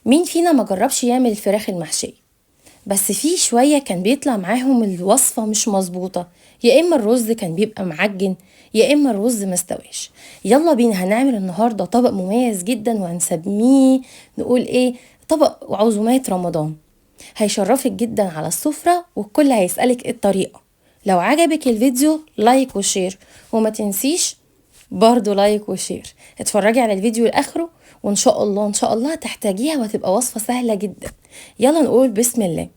مين فينا ما جربش يعمل الفراخ المحشية؟ بس في شوية كان بيطلع معاهم الوصفة مش مظبوطة، يا إما الرز كان بيبقى معجن يا إما الرز ما استواش. يلا بينا هنعمل النهاردة طبق مميز جدا وهنسميه نقول إيه، طبق عزومات رمضان. هيشرفك جدا على السفرة والكل هيسألك إيه الطريقة. لو عجبك الفيديو like و share، وما تنسيش برضو like و share. اتفرجي على الفيديو لآخره وإن شاء الله إن شاء الله هتحتاجيها وهتبقى وصفة سهلة جدا. يلا نقول بسم الله.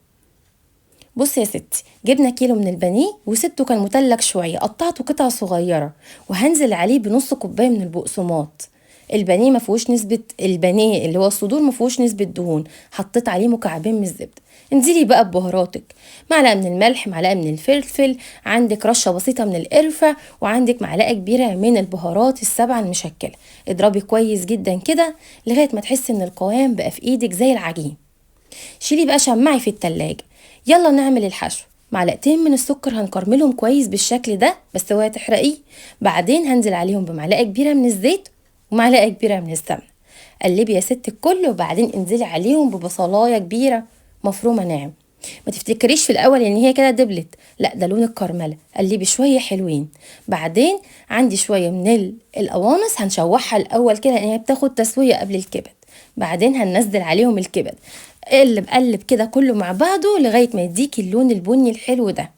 بصي يا ستي، جبنا كيلو من البانيه وسبته كان متلج شوية، قطعته قطع صغيرة وهنزل عليه بنص كوباية من البقسماط. البانيه ما فيهوش نسبة، البانيه اللي هو الصدور ما فيهوش نسبة دهون. حطيت عليه مكعبين من الزبدة. انزلي بقى ببهاراتك، معلقة من الملح، معلقة من الفلفل، عندك رشة بسيطة من القرفة، وعندك معلقة كبيرة من البهارات السبعة المشكلة. اضربي كويس جدا كده لغاية ما تحسي ان القوام بقى في ايدك زي العجين. شيلي بقى شمعي في التلاجة. يلا نعمل الحشو. معلقتين من السكر هنكرملهم كويس بالشكل ده، بس اوعي تحرقيه. بعدين هنزل عليهم بمعلقة كبيرة من الزيت ومعلقة كبيرة من السمنة. قلبي يا ست الكل، وبعدين انزلي عليهم ببصلاية كبيرة مفرومة ناعم. ما تفتكريش في الأول إن هي كده دبلت، لا ده لون الكرملة. قلبي شوية حلوين. بعدين عندي شوية من القوانص هنشوحها الأول كده لأن هي بتاخد تسوية قبل الكبد. بعدين هننزل عليهم الكبد. قلب قلب كده كله مع بعضه لغاية ما يديكي اللون البني الحلو ده.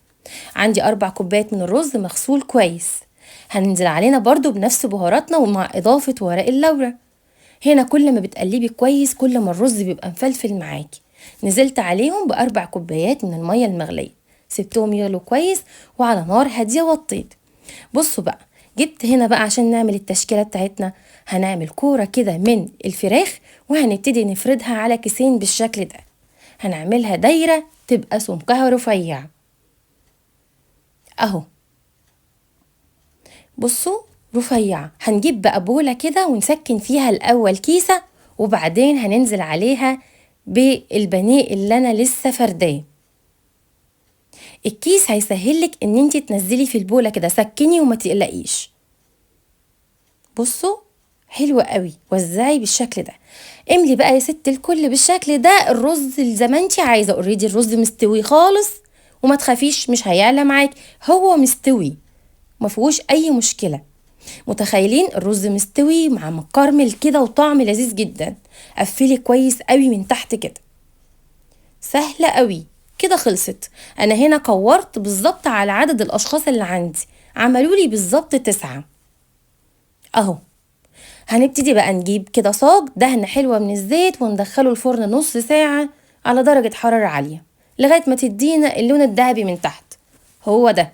عندي 4 كوبايات من الرز مغسول كويس، هننزل علينا برضو بنفس بهاراتنا ومع إضافة ورق اللورة. هنا كل ما بتقلبي كويس كل ما الرز بيبقى مفلفل معاكي. نزلت عليهم ب4 كوبايات من المية المغلية، سبتهم يغلوا كويس وعلى نار هادية وطيت. بصوا بقى، جبت هنا بقى عشان نعمل التشكيلة بتاعتنا، هنعمل كورة كده من الفراخ وهنبتدي نفردها على كيسين بالشكل ده. هنعملها دايرة تبقى سمكها رفيع اهو، بصوا رفيعة. هنجيب بقى بولة كده ونسكن فيها الأول كيسة، وبعدين هننزل عليها بالبانيه اللي أنا لسه فرداه. الكيس هيسهلك ان انتي تنزلي في البولة كده، سكني وما تقلقيش. بصوا حلوة قوي، وزعي بالشكل ده. املي بقى يا ست الكل بالشكل ده الرز زي ما انتي عايزة. already الرز مستوي خالص وما تخافيش مش هيعلى معاك، هو مستوي ما فيهوش اي مشكلة. متخيلين الرز مستوي مع مكرمل كده وطعم لذيذ جدا. قفلي كويس قوي من تحت كده، سهلة قوي كده. خلصت. انا هنا كورت بالظبط على عدد الاشخاص اللي عندي، عملوا لي بالظبط 9 اهو. هنبتدي بقى نجيب كده صاج دهنة حلوة من الزيت وندخله الفرن نص ساعة على درجة حرارة عالية لغاية ما تدينا اللون الذهبي من تحت، هو ده.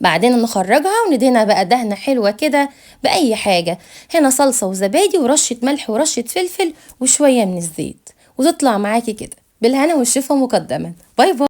بعدين نخرجها وندهنها بقى دهنة حلوة كده بأي حاجة، هنا صلصة وزبادي ورشة ملح ورشة فلفل وشوية من الزيت، وتطلع معاكي كده بالهنا والشفا مقدما. bye bye.